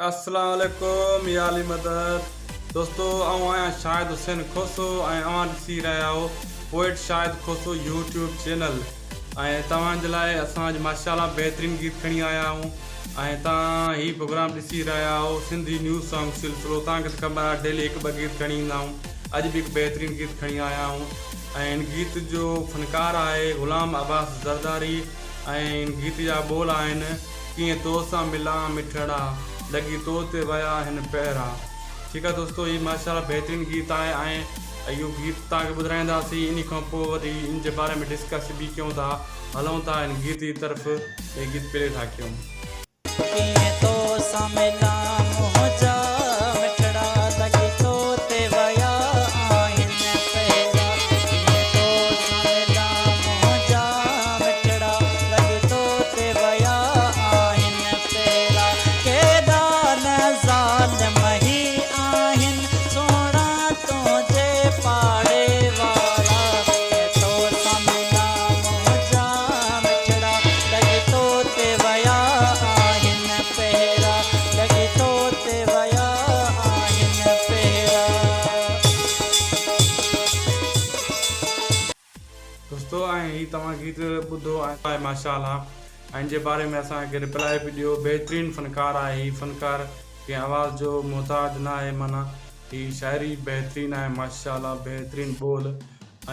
السلام عليڪم يا علي مدد دوستو آئون آهيان شاهد حسين کوسو ۽ اوهان ڏسي رهيا آهيو poet Shahid Khoso YouTube channel ۽ توهان جي لاء اسان اڄ ماشاء الله بهترين گيت کڻي آيا آهيون ۽ توهان هي پروگرام ڏسي رهيا آهيو سنڌي نيو سانگ سلسلو توهان کي ته خبر آهي ڊيلي هڪ ٻه گيت کڻي ايندا آهيون اڄ به هڪ بهترين گيت کڻي آيا آهيون ۽ هن گيت جو فنڪار آهي غلام عباس زرداري ۽ هن گيت جا ٻول آهن ڪيئن تو سان ملان مٺڙا، لڳي تو تي ويا هن پهرا. ٺيڪ آ دوستو هي ماشاءالله بهترين گيت آهي ۽ اهو گيت توهان کي ٻڌرائينداسين انهي کان پوء وري ان جي باري ۾ ڊسڪس به ڪيون ٿا هلون ٿا هن گيت جي طرف هي گيت پلي ٿا ڪيون. ڪيئن تو سان ملان منهنجا مٺڙا لڳي تو تي ويا آهن پهرا ڪيئن تو سان ملان منهنجا مٺڙا لڳي تو تي ويا آهن پيرا ڪيڏا نه ظالم هي آهن سهڻا تنهنجي پاڙي وارا ڪيئن تو سان ملان منهنجا مٺڙا لڳي تو تي ويا آهن پيرا لڳي تو تي ويا آهن پيرا. دوستو ۽ هي توهان گيت ٻڌو آهي ماشاء الله ۽ ان جي باري ۾ اسان کي رپلائي به ڏيو بهترين فنڪار آهي هي فنڪار ڪنهن آواز جو محتاج نه آهي معنيٰ هي شاعري بهترين آهي ماشاء الله بهترين ٻول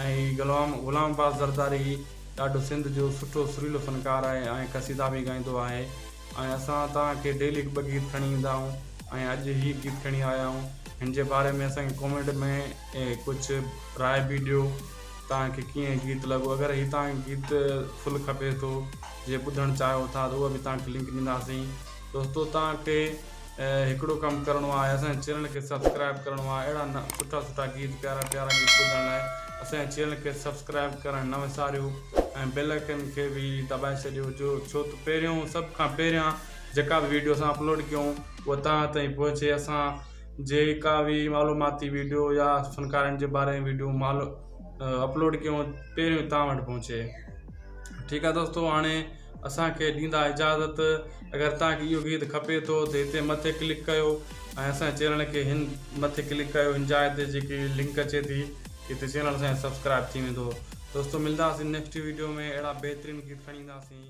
۽ هي غلام غلام عباس زرداري ڏاڍو سنڌ جو سٺو سريلو فنڪار آهي ۽ قصيدا به ڳائيندو آهي ۽ اسان توهان کي ڊيلي هڪ ٻه گيت کڻي ايندا آهيون ۽ اڄ هي گيت کڻي آيا آهيون هن جي باري ۾ اسان کي ڪومينٽ ۾ ڪجهه راء به ڏيو توهان کي ڪيئن گيت لڳو اگر هي توهان کي گيت فل کپي ٿو جي ٻڌڻ چاهيو ٿا ته اهو به توهان کي لنڪ ڏينداسين دوستو توهان کي هڪڙو ڪم ڪرڻو آهي اسان جي چينل کي سبسڪرائب ڪرڻو آهي اهڙا نه سٺا سٺا گيت پيارا پيارا گيت ٻڌڻ لاء اسان جي چينل کي سبسڪرائب ڪرڻ نه وساريو ۽ بيل آئيڪن کي به دٻائي ڇڏيو جو ڇو ته پهريون سڀ کان پهريان جيڪا به ويڊيو اسان اپلوڊ ڪيون اها توهان تائين پهچي اسان جيڪا به معلوماتي ويڊيو يا فنڪارن جي باري ۾ ويڊيو مال اپلوڊ ڪيون پهريون توهان وٽ پهچي ٺيڪ آ دوستو هاڻي اسانکي ڏيندا اجازت اگر توهان کي اهو گيت کپي ٿو ته هتي مٿي ڪلڪ ڪيو ۽ اسان چينل کي هن مٿي ڪلڪ ڪيو هن جاء تي جيڪي لنڪ اچي ٿي هتي چينل اسان سبسڪرائب ٿي ويندو دوستو ملنداسين نيڪسٽ ويڊيو ۾ اهڙا بهترين گيت کڻي اينداسين.